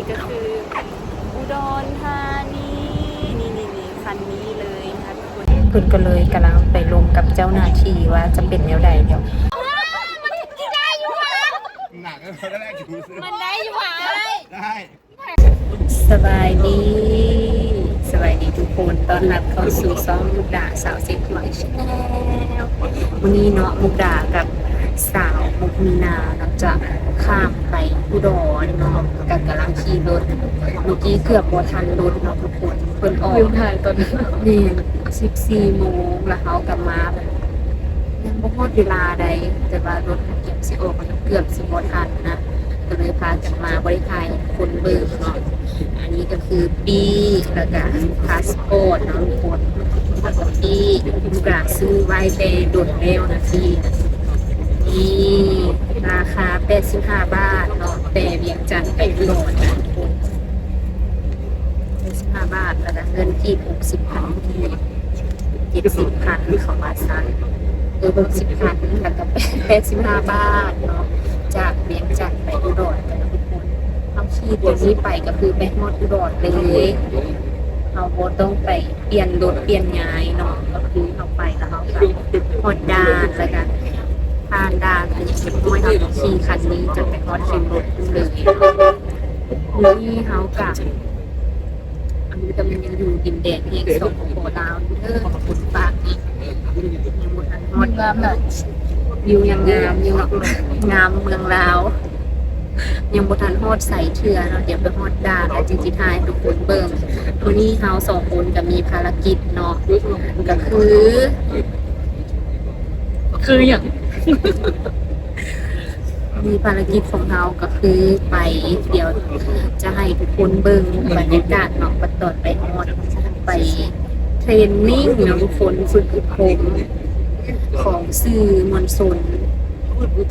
ກໍຄືອຸດອນທານີ ນີ້ໆໆ ຄັນນີ້ເລີຍນະທຸກຄົນ. ເພິ່ນກໍເລີຍກຳລັງໄປລົມກັບເຈົ້າໜ້າທີ່ວ່າຈະເປັນແນວໃດ. ດຽວ ມັນໄດ້ຢູ່ຫວາ? ໄດ້. ສະບາຍດີ ສະບາຍດີທຸກຄົນ ຕ້ອນຮັບເຂົ້າສູ່ຊ່ອງມຸກດາສາວເຊັກທອຍ Channel. ມື້ນີ້ເນາະ ມຸກດາກັບສາວມຸກມີນາເນາະ ຈະຂ້າມໄປອຸດອນເນາະ ກໍກຳລັງຂີ່ລົດ ເມື່ອກີ້ເກືອບບໍ່ທັນລົດເນາະທຸກຄົນ ເພິ່ນອອກ ແມ່ນ ສິບສີ່ໂມງ ແລ້ວເຮົາກໍມາແບບ ຍັງບໍ່ຮອດເວລາໃດ ແຕ່ວ່າລົດເກືອບຊິອອກ ເກືອບຊິບໍ່ທັນນະ ກໍເລີຍພາກັນມາ ບໍ່ໄດ້ຖ່າຍໃຫ້ຄົນເບິ່ງເນາະ. ອັນນີ້ກໍຄືປີ້ ແລ້ວກໍພາສປອດເນາະທຸກຄົນ ແລ້ວກໍປີ້ ກະຊື້ໄວ້ແຕ່ດົນແລ້ວນະພີ່. ນີ້ລາຄາແປດສິບຫ້າບາດເນາະ ແຕ່ວຽງຈັນໄປອຸດອນນະທຸກຄົນ ແປດສິບຫ້າບາດ ແລ້ວກໍເງິນກີບຫົກສິບພັນກີບ ເຈັດສິບພັນ ເຂົາວ່າຊັ້ນ ເອີ ຫົກສິບພັນ ແລ້ວກໍແປດສິບຫ້າບາດເນາະ ຈາກວຽງຈັນໄປອຸດອນກັນນະທຸກຄົນ. ເຮົາຂີ່ຕົວນີ້ໄປກໍຄືໄປຮອດອຸດອນເລີຍ ເຮົາບໍ່ຕ້ອງໄປປ່ຽນລົດປ່ຽນຍ້າຍເນາະ ກໍຄືເຮົາໄປແລ້ວເຮົາກໍຮອດດ່ານ ແລ້ວກໍຜ່ານດ່ານອັນນີ້ຮຽບຮ້ອຍ ເຮົາກໍຂີ່ຄັນນີ້ຈະໄປຮອດຄິວລົດພຸ້ນເລີຍ. ມື້ນີ້ເຮົາກະ ອັນນີ້ກໍແມ່ນຍັງຢູ່ດິນແດນແຫ່ງ ສປປ ລາວ ຢູ່ເດີ ຄົນປາກນີ້ ຍັງບໍ່ທັນຮອດ ວິວຍັງງາມຢູ່ເນາະ ງາມເມືອງລາວ ຍັງບໍ່ທັນຮອດໃສເທື່ອເນາະ. ດຽວໄປຮອດດ່ານແລ້ວຈຶ່ງຊິຖ່າຍໃຫ້ທຸກຄົນເບິ່ງ. ມື້ນີ້ເຮົາສອງຄົນກໍມີພາລະກິດເນາະ ກໍຄື ຄືຫຍັງ? ມີພາລະກິດຂອງເຮົາກໍຄືໄປ ດຽວຈະໃຫ້ທຸກຄົນເບິ່ງບັນຍາກາດເນາະ ບັດຕອນໄປຮອດ ໄປເທຣນນິງເນາະທຸກຄົນ ຝຶກອົບຮົມຂອງສື່ມວນຊົນ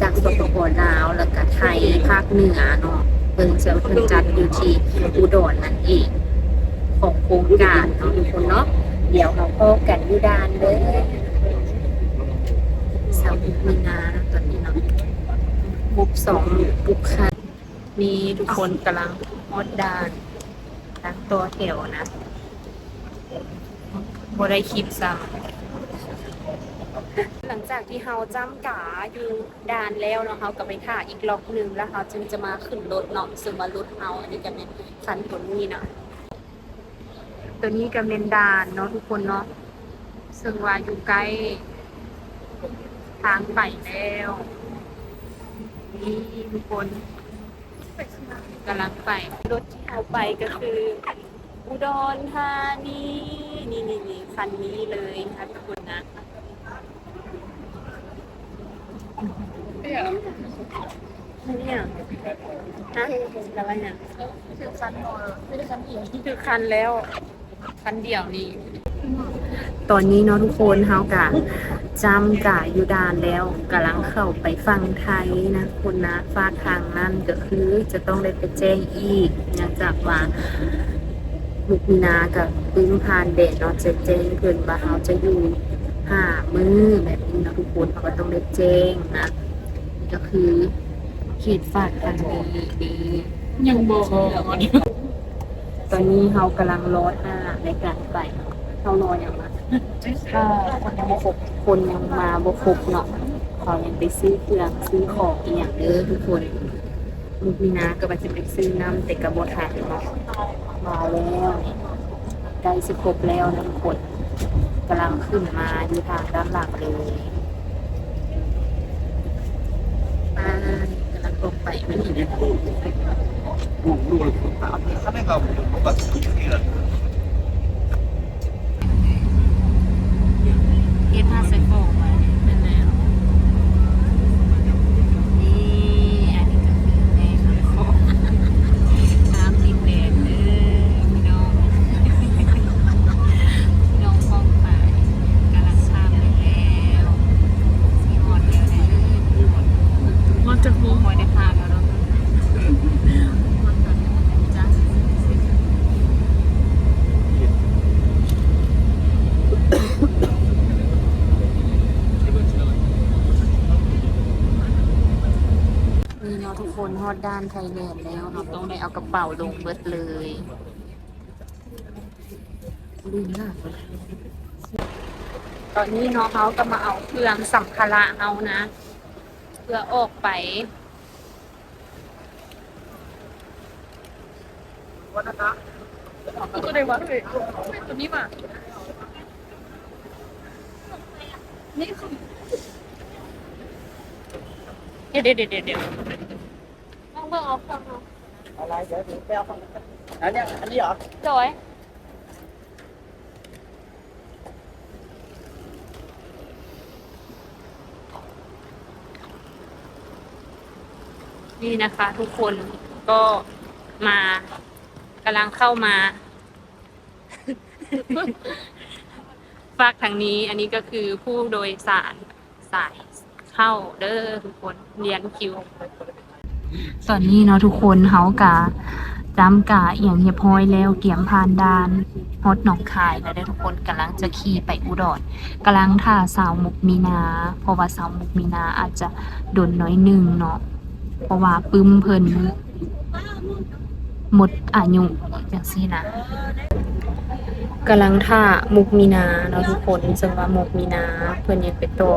ຈາກ ສປປ ລາວ ແລ້ວກະໄທພາກເໜືອເນາະ ເພິ່ນຈະ ເພິ່ນຈັດຢູ່ທີ່ອຸດອນນັ້ນເອງ ຂອງໂຄງການເນາະທຸກຄົນເນາະ. ດຽວເຮົາພໍ້ກັນຢູ່ດ່ານເດີ. ຊາວຫົກມີນາເນາະ ຕອນນີ້ເນາະ ມຸກສອງມຸກ ປຸກຄັນ. ນີ້ທຸກຄົນກຳລັງຮອດດ່ານ ນັ່ງຕໍ່ແຖວນະ ບໍ່ໄດ້ຄລິບຊ້ຳ. ຫຼັງຈາກທີ່ເຮົາຈ້ຳກາຢູ່ດ່ານແລ້ວເນາະ ເຮົາກໍໄປຖ້າອີກລັອກໜຶ່ງ ແລ້ວເຮົາຈຶ່ງຈະມາຂຶ້ນລົດເນາະ. ເຊິ່ງວ່າລົດເຮົາ ອັນນີ້ກໍແມ່ນຄັນຕົວນີ້ເນາະ. ຕົວນີ້ກໍແມ່ນດ່ານເນາະທຸກຄົນເນາະ ເຊິ່ງວ່າຢູ່ໃກ້ທາງໄປແລ້ວ. ນີ້ທຸກຄົນ ກຳລັງໄປ ລົດທີ່ເຮົາໄປກໍຄືອຸດອນທານີ ນີ້ໆໆ ຄັນນີ້ເລີຍນະທຸກຄົນນະ. ນີ້ຫຍັງ? ຮະ? ແລ້ວວ່າຫຍັງ? ຖືກຄັນບໍ່? ຖືກຄັນແລ້ວ ຄັນດຽວນີ້. ຕອນນີ້ເນາະທຸກຄົນ ເຮົາກະຈ້ຳກາຢູ່ດ່ານແລ້ວ ກຳລັງເຂົ້າໄປຝັ່ງໄທນະທຸກຄົນນະ. ຟາກທາງນັ້ນກໍຄືຈະຕ້ອງໄດ້ໄປແຈ້ງອີກ ເນື່ອງຈາກວ່າ ມຸກມີນາກັບປຶ້ມຜ່ານແດນເນາະ ຈະແຈ້ງເພິ່ນວ່າເຮົາຈະຢູ່ຫ້າມື້ແບບນີ້ເນາະທຸກຄົນ ເຮົາກໍຕ້ອງໄດ້ແຈ້ງນະ. ນີ້ກໍຄືເຂດຟາກທາງນີ້ເດ້ ຍັງບໍ່ຮອດ. ຕອນນີ້ເຮົາກຳລັງລໍຖ້າໃນການໄປ ເຮົາລໍຫຍັງວະ? ຖ້າຄົນຍັງບໍ່ຄົບ ຄົນຍັງມາບໍ່ຄົບເນາະ ເຂົາຍັງໄປຊື້ເຄື່ອງຊື້ຂອງອີ່ຫຍັງເດີທຸກຄົນ. ມຸກມີນາກໍວ່າຊິໄປຊື້ນ້ຳ ແຕ່ກໍບໍ່ທັນເນາະ. ມາແລ້ວ ໃກ້ຊິຄົບແລ້ວນະທຸກຄົນ ກຳລັງຂຶ້ນມາຢູ່ທາງດ້ານຫຼັງເລີຍ. ມາ ກຳລັງອອກໄປ ເຮັດພາດໃສ່ຂອງໄວ້ ແມ່ນແລ້ວ. ນີ້ ອັນນີ້ກໍຄືແມ່ຂອງ ຂ້າມດິນແດນເດີພີ່ນ້ອງ ພີ່ນ້ອງປ້ອງປາຍ ກຳລັງຂ້າມໄປແລ້ວ ຊິຮອດແລ້ວເດີ ຮອດ ຮອດຈັກໂມງ? ບໍ່ຄ່ອຍໄດ້ຜ່ານແລ້ວເນາະ. ຮອດຕອນນີ້ແຫຼະຈ້າ. ດ່ານໄທແລນແລ້ວ ເຮົາຕ້ອງໄດ້ເອົາກະເປົາລົງເບິດເລີຍ. ຕອນນີ້ເນາະ ເຮົາກໍມາເອົາເຄື່ອງສຳພາລະເຮົານະ ເພື່ອອອກໄປ. ດຽວໆໆໆ ລອງເບິ່ງເອົາເຄື່ອງເຮົາ. ອັນນີ້ ອັນນີ້ເຫລອ? ໂດຍ. ນີ້ນະຄະທຸກຄົນ ກໍມາ ກຳລັງເຂົ້າມາ ຟາກທາງນີ້. ອັນນີ້ກໍຄືຜູ້ໂດຍສານສາຍເຂົ້າເດີທຸກຄົນ ລຽນຄິວ. ຕອນນີ້ເນາະທຸກຄົນ ເຮົາກະຈ້ຳກະອີ່ຫຍັງຮຽບຮ້ອຍແລ້ວ ກຽມຜ່ານດ່ານ ຮອດໜອງຄາຍແລ້ວເດີທຸກຄົນ ກຳລັງຈະຂີ່ໄປອຸດອນ ກຳລັງຖ້າສາວມຸກມີນາ ເພາະວ່າສາວມຸກມີນາອາດຈະດົນໜ້ອຍໜຶ່ງເນາະ ເພາະວ່າປຶ້ມເພິ່ນ ໝົດອາຍຸຈັ່ງຊີ້ນະ. ກຳລັງຖ້າມຸກມີນາເນາະທຸກຄົນ ເຊິ່ງວ່າມຸກມີນາເພິ່ນຍັງໄປຕໍ່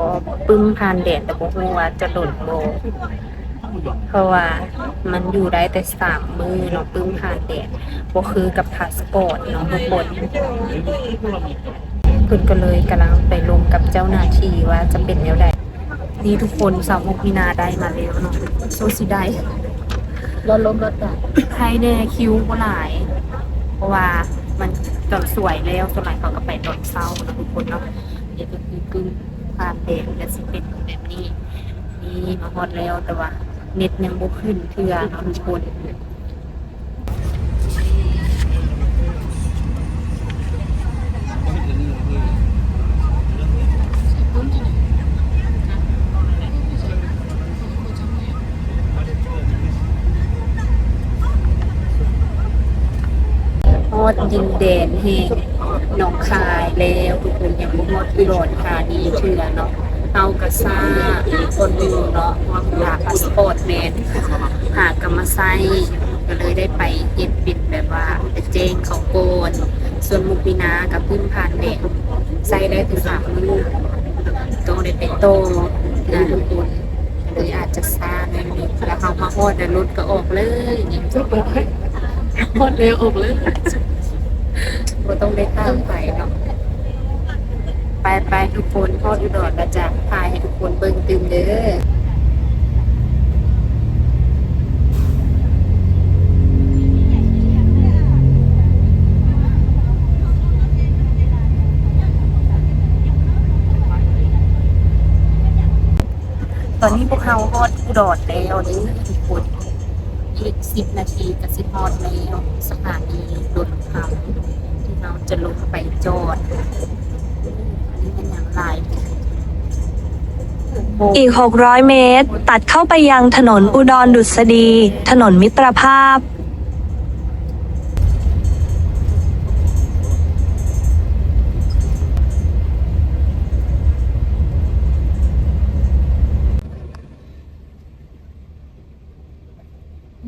ປຶ້ມຜ່ານແດນ ແຕ່ບໍ່ຮູ້ວ່າຈະດົນບໍ່ ເພາະວ່າມັນຢູ່ໄດ້ແຕ່ສາມມື້ເນາະ ປຶ້ມຜ່ານແດນ ບໍ່ຄືກັບພາສປອດເນາະທຸກຄົນ. ເພິ່ນກໍເລີຍກຳລັງໄປລົມກັບເຈົ້າໜ້າທີ່ວ່າຈະເປັນແນວໃດ. ນີ້ທຸກຄົນ ສາວມຸກມີນາໄດ້ມາແລ້ວເນາະ ສູ້ຊິໄດ້ ລອດລົມລອດຕາຍ ໄຄແດ່ ຄິວບໍ່ຫຼາຍ ເພາະວ່າມັນຕອນສວຍແລ້ວ ສ່ວນຫຼາຍເຂົາກໍໄປຕອນເຊົ້າເນາະທຸກຄົນເນາະ. ນີ້ກໍຄືປຶ້ມຜ່ານແດນກໍຊິເປັນແບບນີ້. ນີ້ມາຮອດແລ້ວ ແຕ່ວ່າເນັດຍັງບໍ່ຂຶ້ນເທື່ອເນາະທຸກຄົນ. ຮອດດິນແດນແຫ່ງໜອງຄາຍແລ້ວທຸກຄົນ ຍັງບໍ່ຮອດອຸດອນທານີເທື່ອເນາະ. ເຮົາກໍຊ້າຄົນໜຶ່ງເນາະ ເພາະວ່າພາສປອດແມ່ນຫາກຳມາໃຊ້ ກໍເລີຍໄດ້ໄປເຮັດເປັນແບບວ່າໄປແຈ້ງເຂົາກ່ອນ. ສ່ວນມຸກມີນາກັບປຶ້ມຜ່ານແດນ ໃຊ້ໄດ້ແຕ່ສາມມື້ ຕ້ອງໄດ້ໄປຕໍ່ນະທຸກຄົນ ກໍເລີຍອາດຈະຊ້າໜ້ອຍໜຶ່ງ. ແລ້ວເຮົາມາຮອດແລ້ວ ລົດກໍອອກເລີຍນີ້ ຮອດແລ້ວອອກເລີຍ ບໍ່ຕ້ອງໄດ້ຖາມໃຜເນາະ. ໄປໆ ທຸກຄົນ ຮອດອຸດອນແລ້ວຈະຖ່າຍໃຫ້ທຸກຄົນເບິ່ງຕື່ມເດີ. ຕອນນີ້ພວກເຮົາຮອດອຸດອນແລ້ວເດີທຸກຄົນ. ອີກສິບນາທີກໍຊິຮອດແລ້ວ ສະຖານີລົດເຮົາທີ່ເຮົາຈະລົງໄປຈອດ. ອັນນີ້ແມ່ນຫຍັງຫຼາຍ? ອີກ ຫົກຮ້ອຍ ເມດ ຕັດເຂົ້າໄປຍັງຖະໜົນອຸດອນດຸດສະດີ, ຖະໜົນມິດຕະພາບ.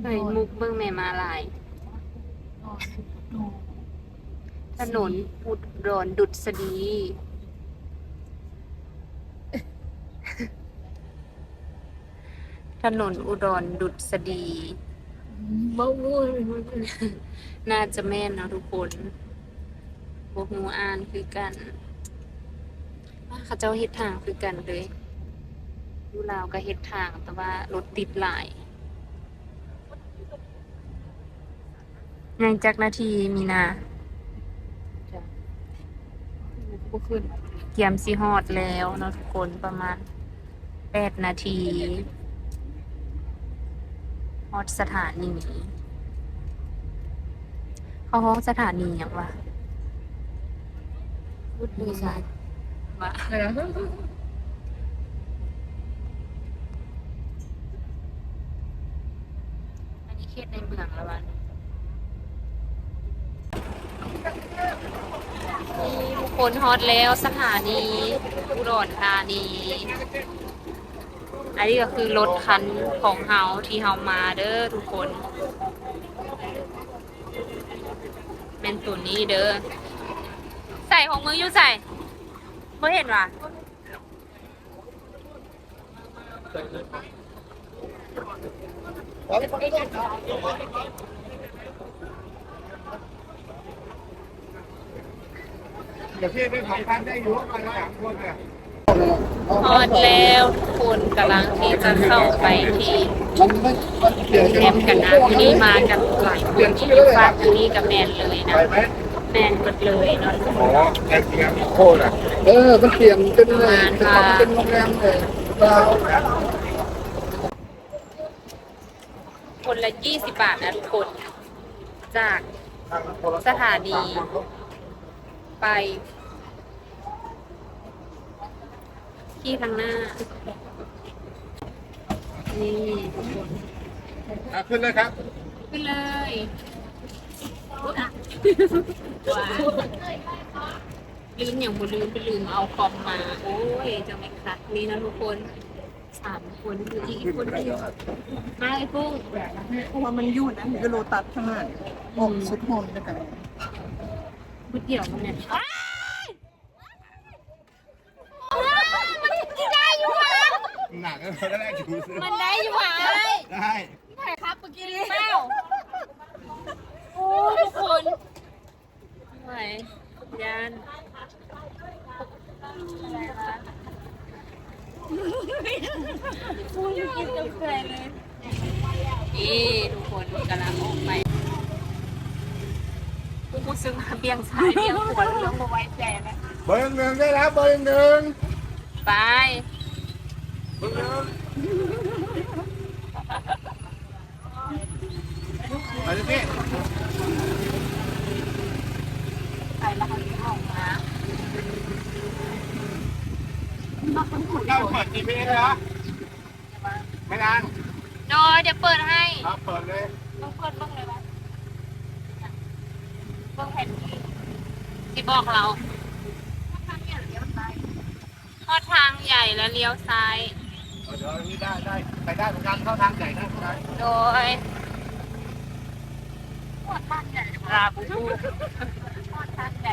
ເຮີ້ຍ ມຸກເບິ່ງແມ່ມ້າລາຍ. ຖະໜົນອຸດອນດຸດສະດີ. ຖະໜົນອຸດອນດຸດສະດີ. ບໍ່ຮູ້. ໜ້າຈະແມ່ນເນາະທຸກຄົນ. ບໍ່ຮູ້ອ່ານຄືກັນ. ເຂົາເຈົ້າເຮັດທາງຄືກັນເລີຍ. ຢູ່ລາວກໍເຮັດທາງ ແຕ່ວ່າລົດຕິດຫຼາຍ. ຍັງຈັກນາທີມີນາ? ບໍ່ຂຶ້ນ. ກຽມຊິຮອດແລ້ວເນາະທຸກຄົນ ປະມານແປດນາທີ ຮອດສະຖານີ. ເຂົາຮ້ອງສະຖານີຫຍັງວະ? ວຸດໂດຍສານ. ວ່າ ອັນນີ້ເຂດໃນເມືອງລະຫວາ? ນີ້ທຸກຄົນ ຮອດແລ້ວ ສະຖານີອຸດອນທານີ. ອັນນີ້ກໍຄືລົດຄັນຂອງເຮົາທີ່ເຮົາມາເດີທຸກຄົນ ແມ່ນໂຕນີ້ເດີ. ໃສ່ຂອງມຶງຢູ່ໃສ? ບໍ່ເຫັນຫວາ? ດຽວພີ່ໄປຂອງທ່ານໄດ້ຢູ່ ມາສາມຄົນນະ. ຮອດແລ້ວທຸກຄົນ ກຳລັງທີ່ຈະເຂົ້າໄປທີ່ໂຮງແຮມກັນນະ. ມື້ນີ້ມາກັນຫຼາຍຄົນ ທີ່ຢູ່ຟາກນີ້ກໍແມ່ນເລີຍນະ ແມ່ນໝົດເລີຍເນາະ. ເອີ ມັນປ່ຽນເປັນ ປະມານວ່າ ເປັນໂຮງແຮມ ເອີ ລາວ ຄົນລະຊາວບາດນະທຸກຄົນ ຈາກສະຖານີໄປທີ່ທາງໜ້າ. ນີ້ທຸກຄົນ ອ່ະ ຂຶ້ນເລີຍຄັບ ຂຶ້ນເລີຍ. ລືມຫຍັງບໍ່ລືມ ໄປລືມເອົາຄອມມາ. ໂອ້ຍ ຈັ່ງແມ່ນຄັກນີ້ນະທຸກຄົນ. ສາມຄົນ ອີກຄົນໜຶ່ງ ມາເອີຍກຸ້ງ ເພາະວ່າມັນຢູ່ນັ້ນ ຢູ່ໂລຕັສຂ້າງໜ້າ ອອກສຸດໂຮມແລ້ວກໍ ມື້ດຽວມັນແມ່ນ ອ້າຍ ມັນໄດ້ຢູ່ຫວາ? ໜັກ ມັນໄດ້ຢູ່ຫວາ? ໄດ້ ໄດ້ຄັບ ເມື່ອກີ້ນີ້ ໂອ້ ທຸກຄົນ ໂອ້ຍ ຢ້ານ ກິນກາແຟເລີຍ. ນີ້ທຸກຄົນກຳລັງອອກໄປ ຮູ້ສຶກວ່າບຽງຊ້າຍບຽງຂວາ ເລີ່ມບໍ່ໄວ້ໃຈແລ້ວ. ເບີໜຶ່ງໄດ້ແລ້ວ ເບີໜຶ່ງ ໄປ ເບີໜຶ່ງ. ໄປເລີຍພີ່ ໄປແລ້ວເຮົາຊິອອກມາ ເຈົ້າເປີດຈີພີເອັສເລີຍເຫາະ? ແມ່ນຫຍັງ? ໂດຍ ດຽວເປີດໃຫ້ ຄັບ ເປີດເລີຍ ເບິ່ງ ເປີດເບິ່ງເລີຍຫວາ? ເບິ່ງແຜນທີ່ ຊິບອກລາວ. ຮອດທາງໃຫຍ່ແລ້ວລ້ຽວຊ້າຍ. ເອີ ເດີນນີ້ໄດ້ ໄດ້ ໄປໄດ້ເໝືອນກັນ ເຂົ້າທາງໃຫຍ່ໄດ້ເໝືອນກັນ. ໂດຍ ຮອດທາງໃຫຍ່ ລາບູບູ ຮອດທາງໃຫຍ່.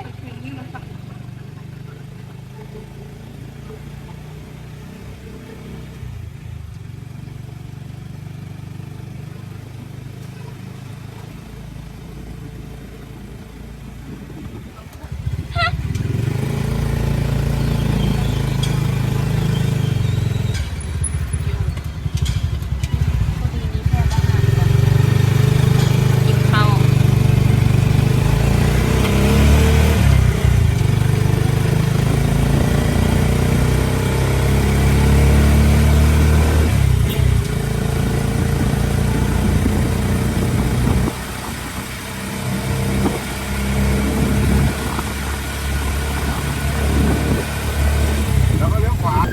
ແລ້ວກໍລ້ຽວຂວາ ຄັ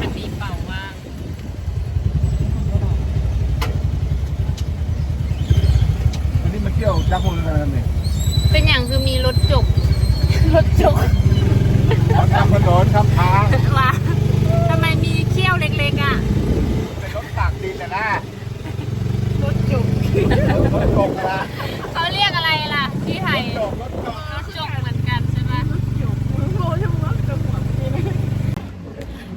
ນນີ້ເປົ່າວ່າ ອັນນີ້ມາທ່ຽວຈັກມື້ແລ້ວນີ້? ເປັນຫຍັງຄືມີລົດຈົກ? ລົດຈົກ ເຂົາທຳຖະໜົນທຳທາງ ວ່າ ທຳໄມມີຂ້ຽວເລັກໆ ອ່ະ? ເປັນລົດຕາກດິນນະນະ. ລົດຈົກ ລົດຈົກນະ ເຂົາຮຽກອະໄລລະທີ່ໄທ? ລົດຈົກ ລົດຈົກເໝືອນກັນໃຊ່ປະ? ລົດຈົກ ໂອ້ໂຫ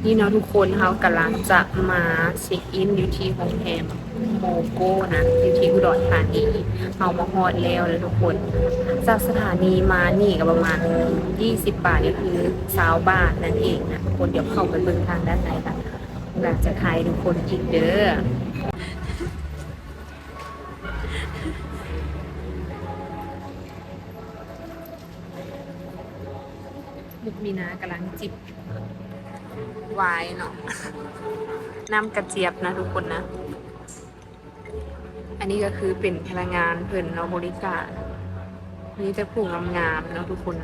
ນີ້ເນາະທຸກຄົນ ເຮົາກຳລັງຈະມາເຊັກອິນຢູ່ທີ່ໂຮງແຮມໂມໂກນະ ຢູ່ທີ່ອຸດອນທານີ. ເຮົາມາຮອດແລ້ວເດີທຸກຄົນ ຈາກສະຖານີມານີ້ກໍປະມານຊາວບາດ ກໍຄືຊາວບາດນັ້ນເອງນະທຸກຄົນ. ດຽວເຂົ້າໄປເບິ່ງທາງດ້ານໃນກັນ. ຢາກຈະຖ່າຍທຸກຄົນອີກເດີ. ລູກມີນາກຳລັງຈິບວາຍເນາະ ນ້ຳກະຈຽບນະທຸກຄົນນະ. ອັນນີ້ກໍຄືເປັນພະນັກງານເພິ່ນເນາະ ບໍລິການ ມີແຕ່ຜູ້ງາມໆເນາະທຸກຄົນ.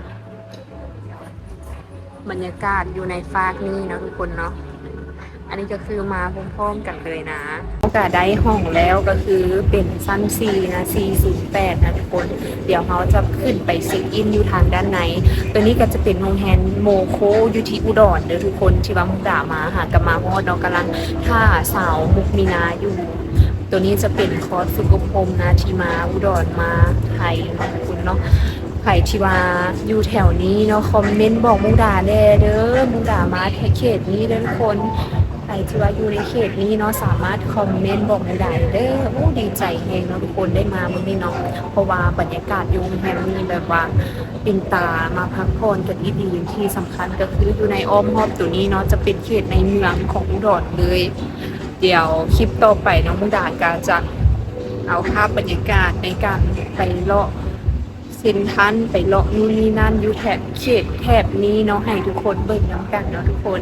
ບັນຍາກາດຢູ່ໃນຟາກນີ້ເນາະທຸກຄົນເນາະ. ອັນນີ້ກໍຄືມາພ້ອມໆກັນເລີຍນະ. ກະໄດ້ຫ້ອງແລ້ວ ກະຄືເປັນຊັ້ນສີ່ນະ ສີ່ສູນແປດນະທຸກຄົນ. ດຽວເຮົາຈະຂຶ້ນໄປເຊັກອິນຢູ່ທາງດ້ານໃນ. ໂຕນີ້ກະຈະເປັນໂຮງແຮມໂມໂຄ ຢູ່ທີ່ອຸດອນເດີທຸກຄົນ ທີ່ວ່າມຸກດາມາຫາກະມາຮອດເນາະ ກຳລັງຖ້າສາວມຸກມີນາຢູ່. ໂຕນີ້ຈະເປັນຄອສຝຶກອົບຮົມນະ ທີ່ມາອຸດອນມາໄທເນາະທຸກຄົນເນາະ. ໃຜທີ່ວ່າຢູ່ແຖວນີ້ເນາະ ຄອມເມັນບອກມຸກດາແດ່ເດີ ມຸກດາມາເຂດນີ້ເດີທຸກຄົນ. ໃຜທີ່ວ່າຢູ່ໃນເຂດນີ້ເນາະ ສາມາດຄອມເມັນບອກມຸກດາເດີ. ໂອ້ ດີໃຈແຮງເນາະທຸກຄົນ ໄດ້ມາມື້ນີ້ເນາະ ເພາະວ່າບັນຍາກາດຢູ່ໂຮງແຮມນີ້ແບບວ່າເປັນຕາມາພັກຜ່ອນກັນອີ່ຫຼີ. ທີ່ສຳຄັນກະຄືຢູ່ໃນອ້ອມຮອບໂຕນີ້ເນາະ ຈະເປັນເຂດໃນເມືອງຂອງອຸດອນເລີຍ. ດຽວຄລິບຕໍ່ໄປເນາະ ມຸກດາກະຈະເອົາພາບບັນຍາກາດໃນການໄປເລາະເຊັນທຣັນ ໄປເລາະນູ່ນນີ້ນັ້ນ ຢູ່ແຖບເຂດແຖບນີ້ເນາະ ໃຫ້ທຸກຄົນເບິ່ງນຳກັນເນາະທຸກຄົນ.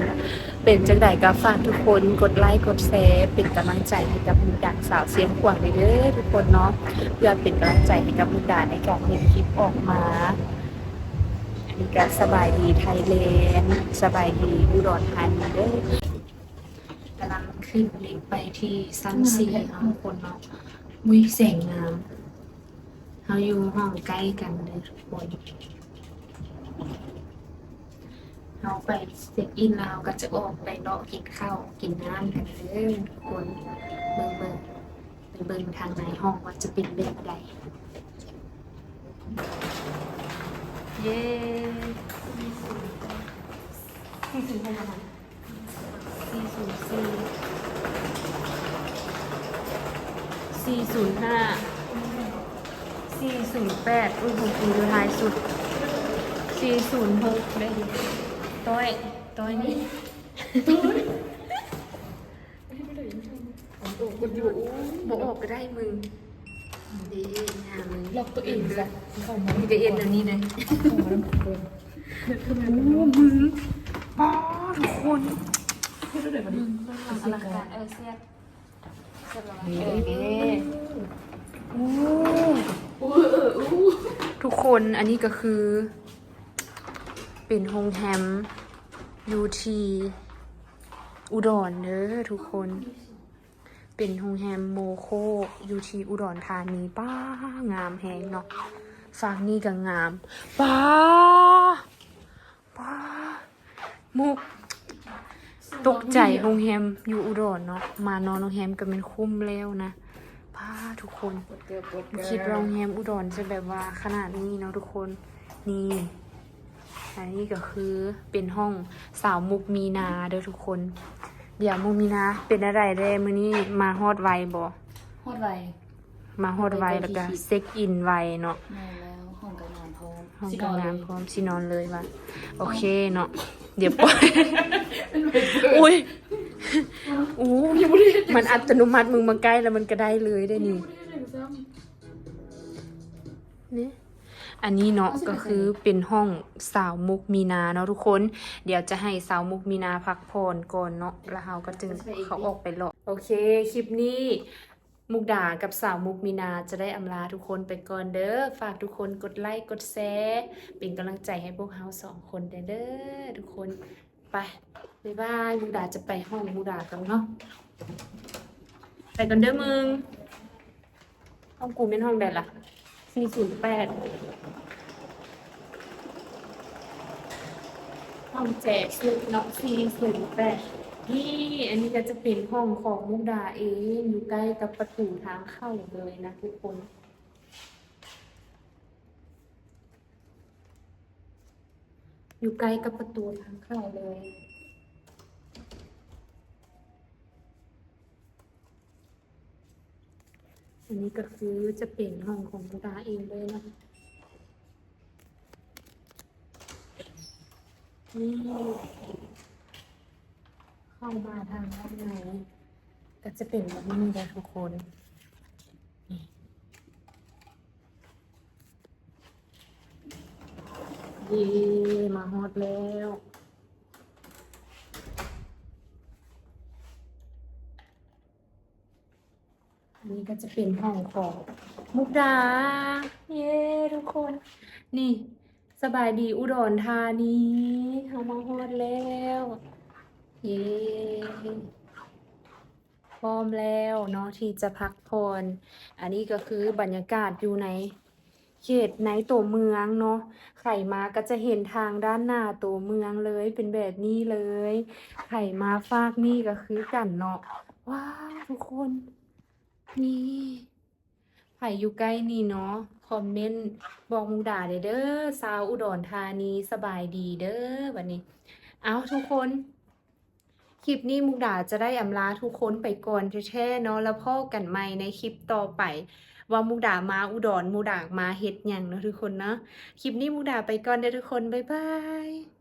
ເປັນຈັ່ງໃດກະຝາກທຸກຄົນກົດໄລກົດແຊ ເປັນກຳລັງໃຈໃຫ້ກັບມຸກດາສາວຊຽງຂວາງເດີທຸກຄົນເນາະ ເພື່ອເປັນກຳລັງໃຈໃຫ້ກັບມຸກດາໃນການເຮັດຄລິບອອກມາ. ອັນນີ້ກະສະບາຍດີໄທແລນ ສະບາຍດີອຸດອນທານີເດີ. ກຳລັງຂຶ້ນລິບໄປທີ່ຊັ້ນສີ່ເນາະທຸກຄົນເນາະ. ອຸ້ຍ ແສງງາມ. ເຮົາຢູ່ຫ້ອງໃກ້ກັນເດີທຸກຄົນ. ເຮົາໄປເຊັກອິນແລ້ວ ເຮົາກະຈະອອກໄປເລາະກິນເຂົ້າກິນນ້ຳກັນເດີທຸກຄົນ. ເບິ່ງໆ ໄປເບິ່ງທາງໃນຫ້ອງວ່າຈະເປັນແບບໃດ. ເຢ້ ສີ່ສູນຫ້າ ສີ່ສູນຫ້າ ສີ່ສູນແປດ ອຸ້ຍ ຂອງກູຢູ່ທ້າຍສຸດ ສີ່ສູນຫົກເດ້. ຕ້ອຍ ຕ້ອຍນີ້ ອອກກັນຢູ່ ບໍ່ອອກກະໄດ້ມຶງ. ເດ້ຫາເບິ່ງ ລັອກໂຕເອງຊະ ເຂົ້າມາ ມີແຕ່ເອັນອັນນີ້ເດ້. ໂອ້ ມຶງ ປ້າ ທຸກຄົນ ເບິ່ງຄວາມອະລັງການ ເອີ ເຊຍ ເອີ ເດ້. ໂອ້ ທຸກຄົນ ອັນນີ້ກະຄືເປັນໂຮງແຮມຢູ່ທີ່ອຸດອນເດີທຸກຄົນ. ເປັນໂຮງແຮມໂມໂຄຢູ່ທີ່ອຸດອນທານີ. ປ້າ ງາມແຮງເນາະ ຟາກນີ້ກະງາມ. ປ້າ ປ້າ ມຸກ ຕົກໃຈ ໂຮງແຮມຢູ່ອຸດອນເນາະ ມານອນໂຮງແຮມກະແມ່ນຄຸ້ມແລ້ວນະ. ປ້າ ທຸກຄົນ ບໍ່ຄິດວ່າໂຮງແຮມອຸດອນຈະແບບວ່າຂະໜາດນີ້ເນາະທຸກຄົນ. ນີ້ ອັນນີ້ກະຄືເປັນຫ້ອງສາວມຸກມີນາເດີທຸກຄົນ. ດຽວມຸກມີນາ ເປັນແນວໃດແດ່ມື້ນີ້ ມາຮອດໄວບໍ່? ຮອດໄວ ມາຮອດໄວ ແລ້ວກະເຊັກອິນໄວເນາະ. ແມ່ນແລ້ວ ຫ້ອງກະງາມພ້ອມ ຫ້ອງກະງາມພ້ອມ ຊິນອນເລີຍຫວາ? ໂອເຄເນາະ ດຽວປ່ອຍ. ອຸ້ຍ ອູ້ ມັນອັດຕະໂນມັດ ມຶງມາໃກ້ແລ້ວມັນກະໄດ້ເລີຍເດ້ນີ້. ນີ້ ອັນນີ້ເນາະ ກະຄືເປັນຫ້ອງສາວມຸກມີນາເນາະທຸກຄົນ. ດຽວຈະໃຫ້ສາວມຸກມີນາພັກຜ່ອນກ່ອນເນາະ ແລ້ວເຮົາກະຈຶ່ງເຂົ້າອອກໄປເລາະ. ໂອເຄ ຄລິບນີ້ມຸກດາກັບສາວມຸກມີນາຈະໄດ້ອຳລາທຸກຄົນໄປກ່ອນເດີ. ຝາກທຸກຄົນກົດໄລກົດແຊ ເປັນກຳລັງໃຈໃຫ້ພວກເຮົາສອງຄົນແດ່ເດີທຸກຄົນ. ໄປ ບາຍບາຍ. ມຸກດາຈະໄປຫ້ອງມຸກດາກ່ອນເນາະ ໄປກ່ອນເດີມຶງ. ຫ້ອງກູແມ່ນຫ້ອງໃດລະ? ສີ່ສູນແປດ ຫ້ອງແຈກຊຸດເນາະ ສີ່ສູນແປດ. ນີ້ ອັນນີ້ກະຈະເປັນຫ້ອງຂອງມຸກດາເອງ ຢູ່ໃກ້ກັບປະຕູທາງເຂົ້າເລີຍນະທຸກຄົນ. ຢູ່ໃກ້ກັບປະຕູທາງເຂົ້າເລີຍ. ອັນນີ້ກະຄືຈະເປັນຫ້ອງຂອງມຸກດາເອງເລີຍເນາະ. ນີ້ ເຂົ້າມາທາງດ້ານໃນກະຈະເປັນແບບນີ້ເດີທຸກຄົນ. ເຢ້ ມາຮອດແລ້ວ. ອັນນີ້ກະຈະເປັນຫ້ອງຂອງມຸກດາ. ເຢ້ ທຸກຄົນ ນີ້ ສະບາຍດີອຸດອນທານີ ເຮົາມາຮອດແລ້ວ. ເຢ້. ພ້ອມແລ້ວເນາະ ທີ່ຈະພັກຜ່ອນ. ອັນນີ້ກໍຄືບັນຍາກາດຢູ່ໃນເຂດໃນຕົວເມືອງເນາະ. ໃຜມາກໍຈະເຫັນທາງດ້ານໜ້າຕົວເມືອງເລີຍ ເປັນແບບນີ້ເລີຍ. ໃຜມາຟາກນີ້ກໍຄືກັນເນາະ. ວ້າວ ທຸກຄົນ ນີ້ ໃຜຢູ່ໃກ້ນີ້ເນາະ ຄອມເມັນບອກມຸກດາແດ່ເດີ. ຊາວອຸດອນທານີ ສະບາຍດີເດີ. ບັດນີ້ ເອົ້າ ທຸກຄົນ ຄລິບນີ້ມຸກດາຈະໄດ້ອຳລາທຸກຄົນໄປກ່ອນແທ້ໆເນາະ ແລ້ວພໍ້ກັນໃໝ່ໃນຄລິບຕໍ່ໄປ ວ່າມຸກດາມາອຸດອນ ມຸກດາມາເຮັດຫຍັງເນາະທຸກຄົນເນາະ. ຄລິບນີ້ມຸກດາໄປກ່ອນເດີທຸກຄົນ ບາຍບາຍ.